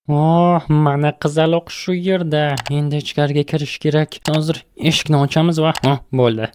Oh, mana qizaloq shu yerda. Endi ichkariga kirish kerak. Hozir eshikni ochamiz va bo'ldi.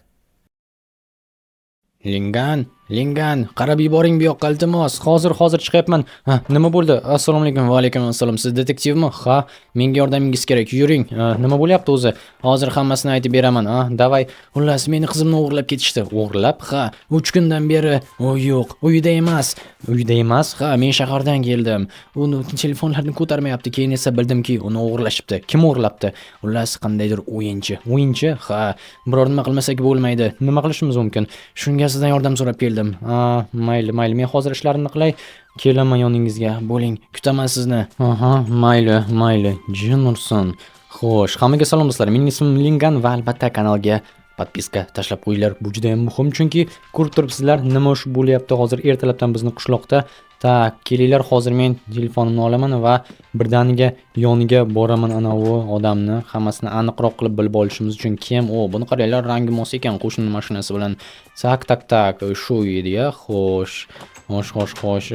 Lingan, Lingan, qarab yuboring bu yoqqa, iltimos. Hozir, hozir chiqyapman. Ha, nima bo'ldi? Assalomu alaykum. Va alaykum assalom. Siz detektivmi? Ha, menga yordamingiz kerak. Yuring. Ha, nima bo'lyapti o'zi? Hozir hammasini aytib beraman. Ha, давай. Xullas, meni qizimni o'g'irlab ketishdi. O'g'irlab? Ha, 3 kundan beri u yo'q, uyida emas. Uyda emas. Ha, men shahardan keldim. Uni telefonlarni ko'tarmayapti. Keyin esa bildimki, uni o'g'irlashibdi. Kim o'g'irlabdi? Xullas, qandaydir o'yinchi. O'yinchi? Ha, biror nima qilmasak bo'lmaydi. Nima qilishimiz mumkin? Shunga sizdan yordam so'rab keldim. Ha, mayli, mayli. Men hozir ishlarimni qilay. Kelaman yoningizga. Bo'ling, kutaman sizni. Aha, mayli, mayli. Jin ursin. Xo'sh, hammaga salom, do'stlar. Mening ismim Lingan va albatta kanalga подписка tashlab qo'yinglar. Bu juda ham muhim, chunki ko'rib turibsizlar, nima ish bo'lyapti hozir ertalabdan bizni qishloqda. Так, kelinglar, hozir men telefonimni olaman va birdaniga yoniga boraman anavi odamni hammasini aniqroq qilib bilib olishimiz uchun kim u. Buni qaranglar, rangi mos ekan qo'shni mashinasi bilan. Так, так, так, shu edi-ya. Xo'sh. Xo'sh, xo'sh, xo'sh.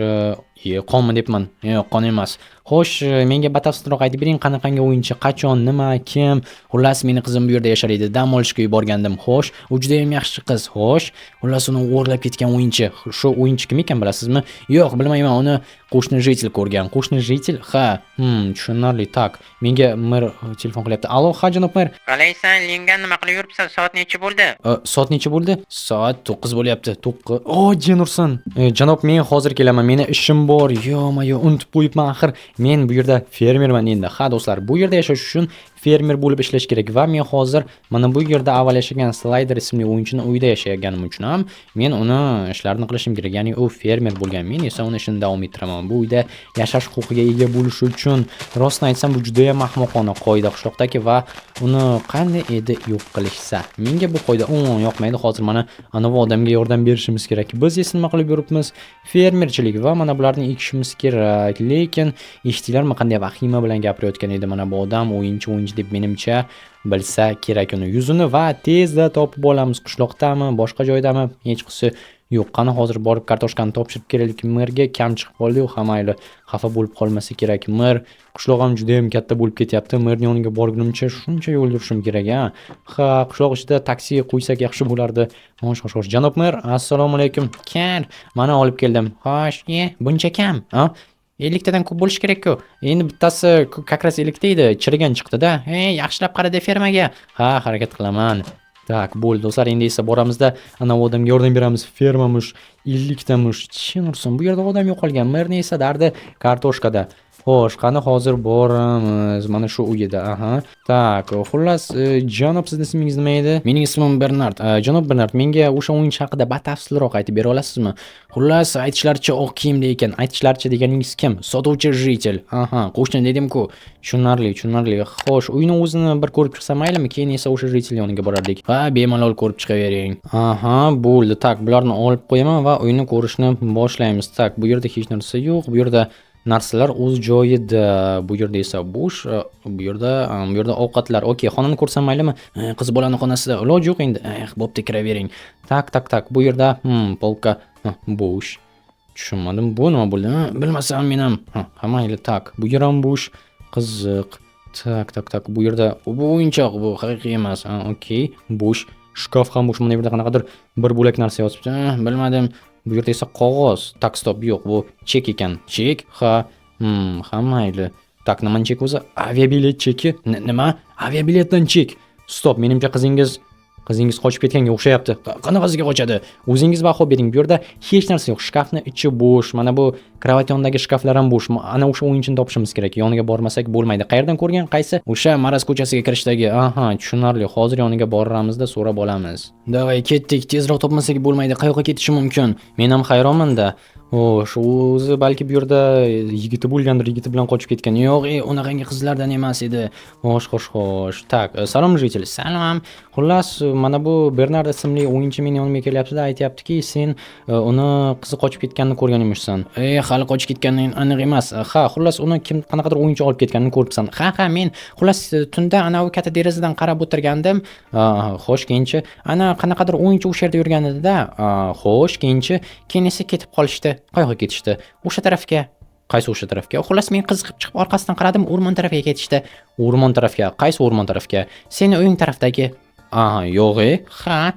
Ye, qonmi debman. Yo'q, qon emas. Xo'sh, menga batafsilroq aytib bering, qanaqangi o'yinchi, qachon, nima, kim? Xullas, meni qizim bu yerda yashar edi. Dam olishga yuborgandim. Xo'sh, u juda ham yaxshi qiz. Xo'sh, xullas, uni o'g'irlab ketgan o'yinchi. Shu o'yinchi kim ekan, bilasizmi? Yo'q, bilmayman, uni qo'shni житель ko'rgan. Qo'shni житель? Ha. Tushunarli. Так, menga mer telefon qilyapti. Allo, ha, janob mer. Qalaysan, Lingan, nima qilib yuribsan? Soat necha bo'ldi? Soat necha bo'ldi? Soat 9 bo'lyapti. 9. O, jin ursin. Janob, men hozir kelaman. Meni ishim bor. Yo-mayo, unutib qo'yibman axir. Men bu yerda fermerman endi. Ha, do'stlar, bu yerda yashash uchun fermer bo'lib ishlash kerak va men hozir mana bu yerda avval yashagan Slider ismli o'yinchini uyida yashaganim uchun ham men uni ishlarini qilishim kerak. Ya'ni u fermer bo'lgan, men esa uni ishini davom ettiraman. Bu uyda yashash huquqiga ega bo'lishi uchun, rostini aytsam, bu juda ham ahmoqona qoida qishloqdagi va uni qanday edi yo'q qilishsa. Menga bu qoida umuman yoqmaydi. Hozir mana anavi odamga yordam berishimiz kerak. Biz esa nima qilib yuribmiz? Fermerchilik va mana bularni ekishimiz kerak. Lekin eshitdinglarmi, qanday vahima bilan gapirayotgan edi mana bu odam, o'yinchi, o'yinchi deb, menimcha bilsa kerak uni yuzini va tezda topib olamiz. Qishloqdami, boshqa joydami, hechqisi yo'q. Qani, hozir borib kartoshkani topshirib kelaylik merga. Kam chiqib qoldi-yu, ha, mayli, xafa bo'lib qolmasa kerak mer. Qishloq ham juda ham katta bo'lib ketyapti. Merning yoniga borgunimcha shuncha yo'l yurishim kerak, a? Ha, qishloq ichida taksi qo'ysak yaxshi bo'lardi. Xo'sh, xo'sh, xo'sh. Janob mer, assalomu alaykum. Kir, mana olib keldim. Xo'sh, ye, buncha kam, A? 50 tadan ko'p bo'lishi kerak-ku. Endi bittasi как раз 50 ta edi, chirigan chiqdi-da. Ey, yaxshilab qarada fermaga. Ha, harakat qilaman. Так, bo'ldi, do'stlar, endi esa boramizda anavi odamga yordam beramiz. Fermamush, 50 tamush. Chin ursin, bu yerda odam yo'qolgan. Merni esa dardi kartoshkada. Xo'sh, qani, hozir boramiz mana shu uyida. Aha. Так, xullas, janob, sizni ismingiz nima edi? Mening ismim Bernard. Janob Bernard, menga o'sha o'yinchi haqida batafsilroq aytib bera olasizmi? Xullas, aytishlaricha, oq kiyimda ekan. Aytishlaricha deganingiz kim? Sotuvchi житель. Aha, Qo'shni dedim-ku. Tushunarli, tushunarli. Xo'sh, uyni o'zini bir ko'rib chiqsam maylimi? Keyin esa o'sha житель yoniga borardik. Ha, bemalol ko'rib chiqavering. Aha, bo'ldi. Так, bularni olib qo'yaman va uyni ko'rishni boshlaymiz. Так, bu yerda hech narsa yo'q. Bu yerda narsalar o'z joyida. Bu yerda esa bo'sh, bu yerda ovqatlar. Okey, xonani ko'rsam maylimi? Qiz bolani xonasida Iloji yo'q endi. Eh, bo'pti, kiravering. Так, так, так. Bu yerda polka bo'sh. Tushunmadim. Bu nima bo'ldi? Ha, bilmasam men ham. Ha, mayli, так. Bu yer ham bo'sh. Qiziq. Так, так, так. Bu yerda Bu o'yinchoq, bu haqiqiy emas. Ha, okey, bo'sh. Shkaf ham bo'sh. Mana bu yerda qanaqadir bir bo'lak narsa yotibdi. Ha, bilmadim. Bu yerda esa qog'oz. Так, стоп, yo'q, bu chek ekan. Chek? Ha, ha, mayli. Так, nimani chek o'zi? Aviabilet cheki. Nima? Aviabiletdan chek. Стоп, menimcha qizingiz qochib ketganga o'xshayapti. Qanaqasiga qochadi? O'zingiz baho bering. Bu yerda hech narsa yo'q. Shkafni ichi bo'sh. Mana bu kravat yonidagi shkaflar ham bo'sh. Ana o'sha o'yinchini topishimiz kerak. Yoniga bormasak bo'lmaydi. Qayerdan ko'rgan? Qaysi? O'sha Maraz ko'chasiga kirishdagi. Aha, tushunarli. Hozir yoniga boramizda so'rab olamiz. Давай, ketdik. Tezroq topmasak bo'lmaydi. Qayoqqa ketishi mumkin? Men ham hayronman-da. Xo'sh, o'zi balki bu yerda yigiti bo'lgandir, yigiti bilan qochib ketgan. Yo'q, e, unaqangi qizlardan emas edi. Xo'sh, xo'sh, xo'sh. Так, salom, житель. Salom. Xullas, mana bu Bernard ismli o'yinchi meni yonimga kelyapti-da, aytyaptiki, sen uni qizi qochib ketganini ko'rgan emishsan. E, hali qochib ketgani aniq emas. Ha, xullas, uni kim, qanaqadir o'yinchi olib ketganini ko'ribsan. Ha, men xullas tunda anavi katta derazadan qarab o'tirgandim. Xo'sh, keyinchi? Ana qanaqadir o'yinchi o'sha yerda yurgan edi-da. Xo'sh, keyinchi? Keyin esa ketib qolishdi. Qayoqqa ketishdi? O'sha tarafga. Qaysi o'sha tarafga? Xullas, men qiziqib chiqib orqasidan qaradim, o'rmon tarafga ketishdi. O'rmon tarafga. Qaysi o'rmon tarafga? Seni uying tarafdagi. Aha, yo'q e. Ha.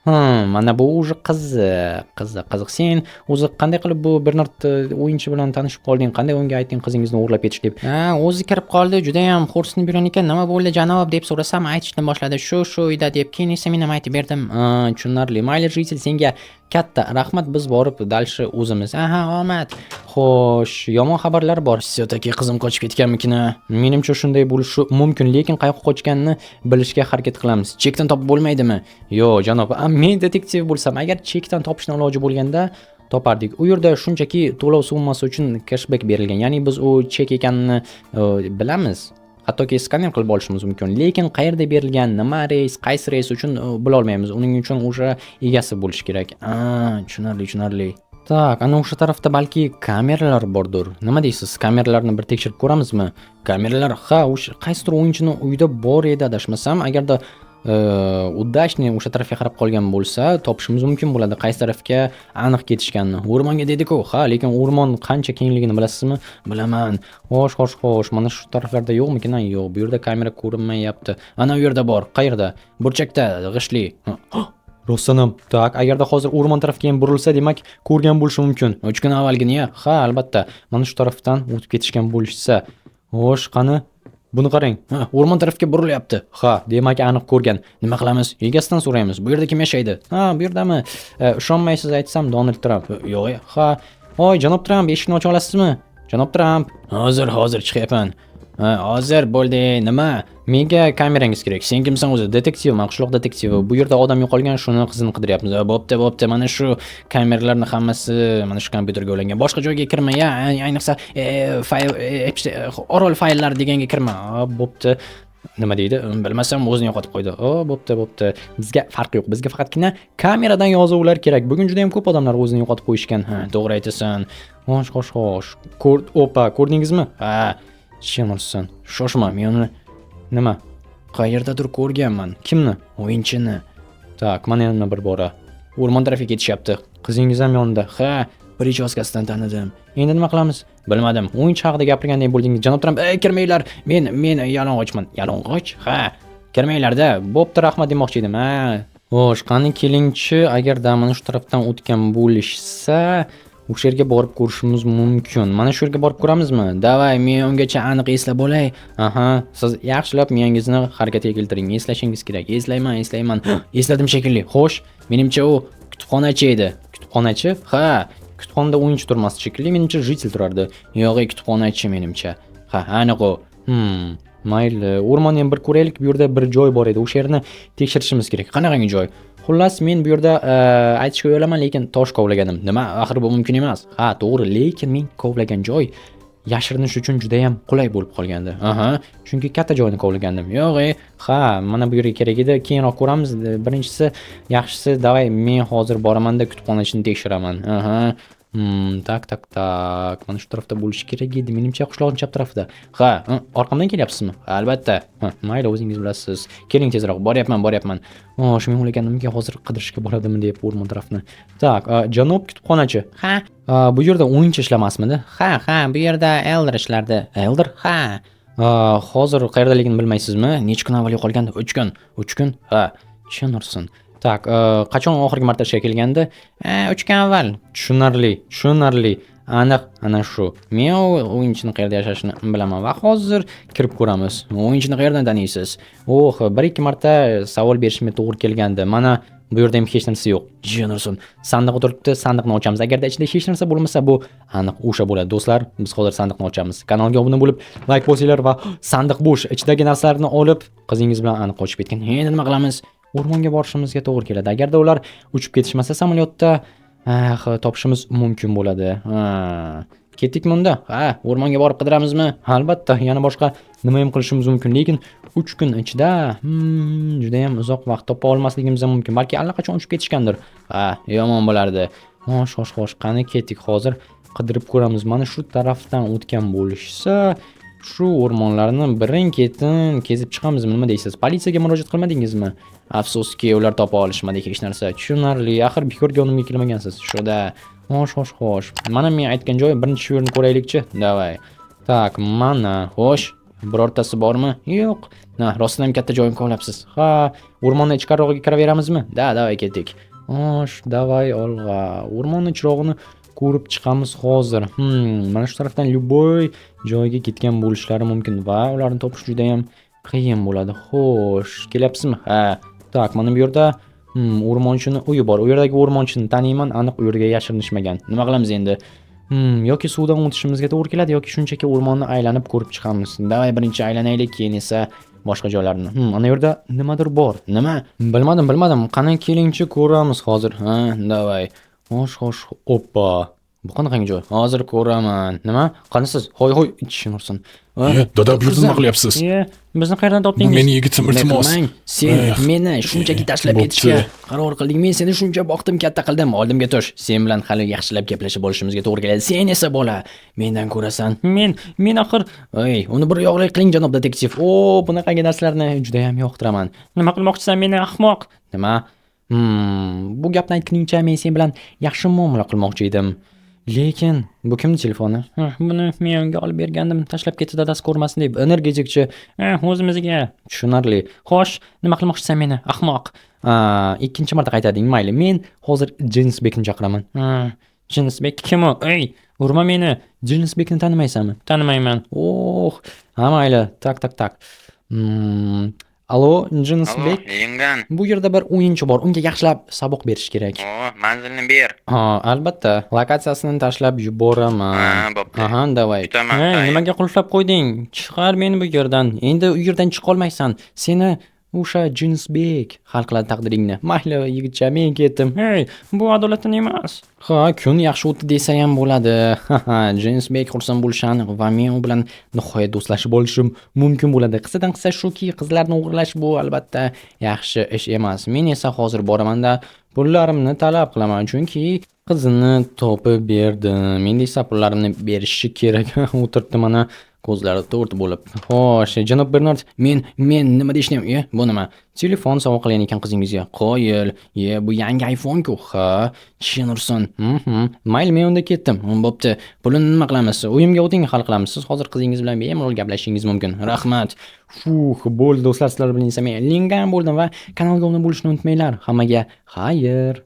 Mana bu уже qiziq, qiziq, qiziq. Sen o'zi qanday qilib bu Bernard o'yinchi bilan tanishib qolding? Qanday unga aytding qizingizni o'g'irlab ketish deb? Ha, o'zi kirib qoldi, judayam xo'rsinib yurar ekan. Nima bo'ldi, janob, deb so'rasam, aytishni boshladi. Shu, shu uyda deb. Keyin esa men ham aytib berdim. Ha, tushunarli. Mayli, житель, senga katta rahmat. Biz borib дальше o'zimiz. Aha, omad. Xo'sh, yomon xabarlar bor. Все-таки qizim qochib ketganmikin? Menimcha, shunday bo'lishi mumkin, lekin qayoqqa qochganini bilishga harakat qilamiz. Chekdan topib bo'lmaydimi? Yo'q, janob, men detektiv bo'lsam, agar chekdan topishni iloji bo'lganda topardik. U yerda shunchaki to'lov summasi uchun cashback berilgan. Ya'ni biz u chek ekanini bilamiz. Hattoki skaner qilib olishimiz mumkin, lekin qayerda berilgan, nima reys, qaysi reys uchun bila olmaymiz. Uning uchun o'sha egasi bo'lishi kerak. A, tushunarli, tushunarli. Так, ana o'sha tarafda balki kameralar bordir. Nima deysiz? Kameralarni bir tekshirib ko'ramizmi? Kameralar? Ha, o'sha qaysidir o'yinchini uyida bor edi, adashmasam. Agarda удачный o'sha tarafga qarab qolgan bo'lsa, topishimiz mumkin bo'ladi qaysi tarafga aniq ketishganini. O'rmonga dedi-ku. Ha, lekin o'rmon qancha kengligini bilasizmi? Bilaman. Xo'sh, xo'sh, xo'sh, mana shu taraflarda yo'qmikin? Ha, yo'q, bu yerda kamera ko'rinmayapti. Ana u yerda bor. Qayerda? Burchakda, g'ishtli. Rostdan ham. Так, agarda hozir o'rmon tarafga ham burilsa, demak, ko'rgan bo'lishi mumkin. 3 kun avvalgini ya. Ha, albatta. Mana shu tarafdan o'tib ketishgan bo'lishsa. Xo'sh, qani? Buni qarang. Ha, o'rmon tarafga burilyapti. Ha, demak, aniq ko'rgan. Nima qilamiz? Egasidan so'raymiz. Bu yerda kim yashaydi? Ha, bu yerdami? Ishonmaysiz aytsam, Donald Tramp. Yo'q. Ha. Voy, janob Tramp, eshikni ocha olasizmi? Janob Tramp. Hozir, hozir chiqyapman. Ha, hozir bo'ldi. Nima? Menga kamerangiz kerak. Sen kimsan o'zi? Detektivman, qishloq detektivi. Bu yerda odam yo'qolgan, shuni qizini qidiryapmiz. Ha, bo'pti, bo'pti. Mana shu kameralarning hammasi mana shu kompyuterga ulangan. Boshqa joyga kirma, ya, ayniqsa fayl orol fayllari deganga kirma. Ha, bo'pti. Nima deydi? Bilmasam, o'zini yo'qotib qo'ydi. O, bo'pti, bo'pti. Bizga farqi yo'q. Bizga faqatgina kameradan yozuvlar kerak. Bugun juda ham ko'p odamlar o'zini yo'qotib qo'yishgan. Ha, to'g'ri aytasan. Xo'sh, xo'sh, xo'sh. Ko'r, opa, ko'rdingizmi? Ha, Chin ursin. Shoshma, men uni Nima? qayerdadir ko'rganman. Kimni? O'yinchini. Так, mana yana bir bora. O'rmon tarafga ketishyapti. Qizingiz ham yonida. Ha, причёска sidan tanidim. Endi nima qilamiz? Bilmadim. O'yinchi haqida gapirgandek bo'ldingiz. Janob Tramp, Ey, kirmanglar. Men yalang'ochman. Yalang'och? Ha. Kirmanglar-da. Bo'pti, rahmat demoqchi edim. Ha. Xo'sh, qani kelingchi, agarda mana shu tarafdan o'tgan bo'lishsa, o'sha yerga borib ko'rishimiz mumkin. Mana shu yerga borib ko'ramizmi? Давай, men ungacha aniq eslab olay. Aha, siz yaxshilab miyangizni harakatga keltiring. Eslashingiz kerak. Eslayman, eslayman. Esladim shekilli. Xo'sh, Menimcha, u kutubxonachi edi. Kutubxonachi? Ha, Kutubxonada o'yinchi turmasdi shekilli, menimcha, житель turardi. Yo'q, kutubxonachi menimcha. Ha, aniq u. Mayli, o'rmonni ham bir ko'raylik. Bu yerda bir joy bor edi. O'sha yerni tekshirishimiz kerak. Qanaqangi joy? Xullas, men bu yerda aytishga uyalaman, lekin tosh kovlaganim. Nima? Axir bu mumkin emas. Ha, to'g'ri, lekin men kovlagan joy yashirinish uchun juda ham qulay bo'lib qolgandi. Aha. Chunki katta joyni kovlagandim. Yo'q, e. Ha, mana bu yerga kerak edi. Keyinroq ko'ramiz. Birinchisi, yaxshisi, давай men hozir boramanda kutubxonachini tekshiraman. Aha. Так, так, так. Mana shu tarafda bo'lishi kerak edi. Menimcha, qishloqning chap tarafida. Ha, Orqamdan kelyapsizmi? Albatta. Ha, mayli, o'zingiz bilasiz. Keling tezroq. Boryapman, boryapman. Xo'sh, men o'ylaganimki, hozir qidirishga boradimi deb o'rmon tarafni. Так, janob kutubxonachi. Ha, Bu yerda o'yinchi ishlamasmidi? Ha, ha, bu yerda Elder ishlardi. Elder? Ha. Hozir qayerdaligini bilmaysizmi? Necha kun avval yo'qolgandi? 3 kun. 3 kun? Ha. Chin ursin. Так, qachon oxirgi marta ishga kelgandi? 3 kun avval. Tushunarli, tushunarli. Aniq ana shu. Men u o'yinchini qayerda yashashini bilaman va hozir kirib ko'ramiz. O'yinchini qayerdan taniysiz? Oh, bir ikki marta savol berishimga to'g'ri kelgandi. Mana bu yerda ham hech narsa yo'q. Jin ursin. Sandiq turibdi, sandiqni ochamiz. Agarda ichida hech narsa bo'lmasa, bu aniq o'sha bo'ladi. Do'stlar, biz hozir sandiqni ochamiz. Kanalga obuna bo'lib, like bosinglar va sandiq bo'sh. Ichidagi narsalarni olib, qizingiz bilan aniq qochib ketgan. Endi nima qilamiz? O'rmonga borishimizga to'g'ri keladi. Agarda ular uchib ketishmasa samolyotda, topishimiz mumkin bo'ladi. Ha. Ketdikmi unda? Ha, o'rmonga borib qidiramizmi? Albatta, yana boshqa nima ham qilishimiz mumkin, lekin 3 kun ichida juda ham uzoq vaqt topa olmasligimiz ham mumkin. Balki allaqachon uchib ketishgandir. Ha, yomon bo'lardi. Xo'sh, xo'sh, xo'sh, qani ketdik hozir qidirib ko'ramiz. Mana shu tarafdan o'tgan bo'lishsa, shu o'rmonlarni birin-ketin kezib chiqamizmi, nima deysiz? Politsiyaga murojaat qilmadingizmi? Afsuski, ular topa olishmadi hech narsa. Tushunarli. Axir bekorga yonimga kelmagansiz. Shuda. Xo'sh, xo'sh, xo'sh. Mana men aytgan joy, birinchi shu yerni ko'raylikchi. Давай. Так, mana, xo'sh. Birortasi bormi? Yo'q. Na, rostdan ham katta joyim kovlabsiz. Ha, o'rmonni ichkarirog'iga kiraveramizmi? Да, давай ketdik. Xo'sh, давай olg'a. O'rmonni chirog'ini ko'rib chiqamiz hozir. Mana shu tarafdan любой joyga ketgan bo'lishlari mumkin va ularni topish juda ham qiyin bo'ladi. Xo'sh, kelyapsizmi? Ha. Так, mana bu yerda o'rmonchini uyi bor. U yerdagi o'rmonchini taniyman, aniq u yerga yashirinishmagan. Nima qilamiz endi? Yoki suvdan o'tishimizga to'g'ri keladi, yoki shunchaki o'rmonni aylanib ko'rib chiqamiz. Давай birinchi aylanaylik, keyin esa boshqa joylarni. Ana yerda nimadir bor. Nima? Bilmadim, bilmadim. Qani kelingchi ko'ramiz hozir. Ha, давай. Xo'sh, xo'sh. Oppa. Bu qanaqangi joy? Hozir ko'raman. Nima? Qanisiz? Hoy, hoy, ichishini ursin. E, dada, bu yerda nima qilyapsiz? E, bizni qayerdan Bu topdingiz? meni yigitim, Bunday iltimos. qilmang. Sen Eh, meni shunchaki tashlab bo'pti. ketishga qaror qilding. Men seni shuncha boqdim, katta qildim. Oldimga tush. Sen bilan hali yaxshilab gaplashib olishimizga to'g'ri keladi. Sen esa bola, mendan ko'rasan. Men axir Ey, uni bir yoqlik qiling, janob detektiv. O, bunaqangi narsalarni juda ham yoqtiraman. Nima qilmoqchisan meni, ahmoq? Nima? Bu gapni aytguningcha men sen bilan yaxshi muomala qilmoqchi edim. Lekin bu kimning telefoni? Buni men unga olib bergandim, tashlab ketdi dadasi ko'rmasin deb. Energetikchi. O'zimizga. Tushunarli. Xo'sh, nima qilmoqchisan meni, ahmoq? Ikkinchi marta qaytarding, mayli. Men hozir Jinsbekni chaqiraman. Jinsbek kim u? Ey, urma meni. Jinsbekni tanimaysanmi? Tanimayman. Oh, ha mayli. Так, так, так. Alo, Alo, Jinsbek. Lingan. Bu yerda bir o'yinchi bor. Unga yaxshilab saboq berish kerak. O, manzilni ber. Ha, albatta. Lokatsiyasini tashlab yuboraman. Ha, bo'pti. Aha, давай. Kutaman. Ey, Xayr. nimaga qulflab qo'yding? Chiqar meni bu yerdan. Endi u yerdan chiqa olmaysan. Seni o'sha Jinsbek hal qiladi taqdiringni. Mayli, yigitcha, men ketdim. Hey, bu adolatdan emas. Ha, kun yaxshi o'tdi desa ham bo'ladi. Jinsbek xursand bo'lishi aniq va men u bilan nihoyat do'stlashib olishim mumkin bo'ladi. Qissadan qissa shuki, qizlarni o'g'irlash bu albatta yaxshi ish emas. Men esa hozir boramanda pullarimni talab qilaman, chunki qizini topib berdim. Endi esa pullarimni berishi kerak. O'tiribdi mana, ko'zlari to'rt bo'lib. Xo'sh, janob Bernard, men nima deyishni, e, bu nima? Telefon sovg'a qilgan ekan qizingizga. Qoyil. E, bu yangi iPhone-ku. Ha, chin ursin. Mayli, men unda ketdim. Bo'pti. Pulini nima qilamiz? Uyimga o'ting, hal qilamiz. Siz hozir qizingiz bilan bemalol gaplashishingiz mumkin. Rahmat. Fuh, bo'ldi do'stlar, sizlar bilan esa men Lingan bo'ldim va kanalga obuna bo'lishni unutmanglar. Hammaga xayr.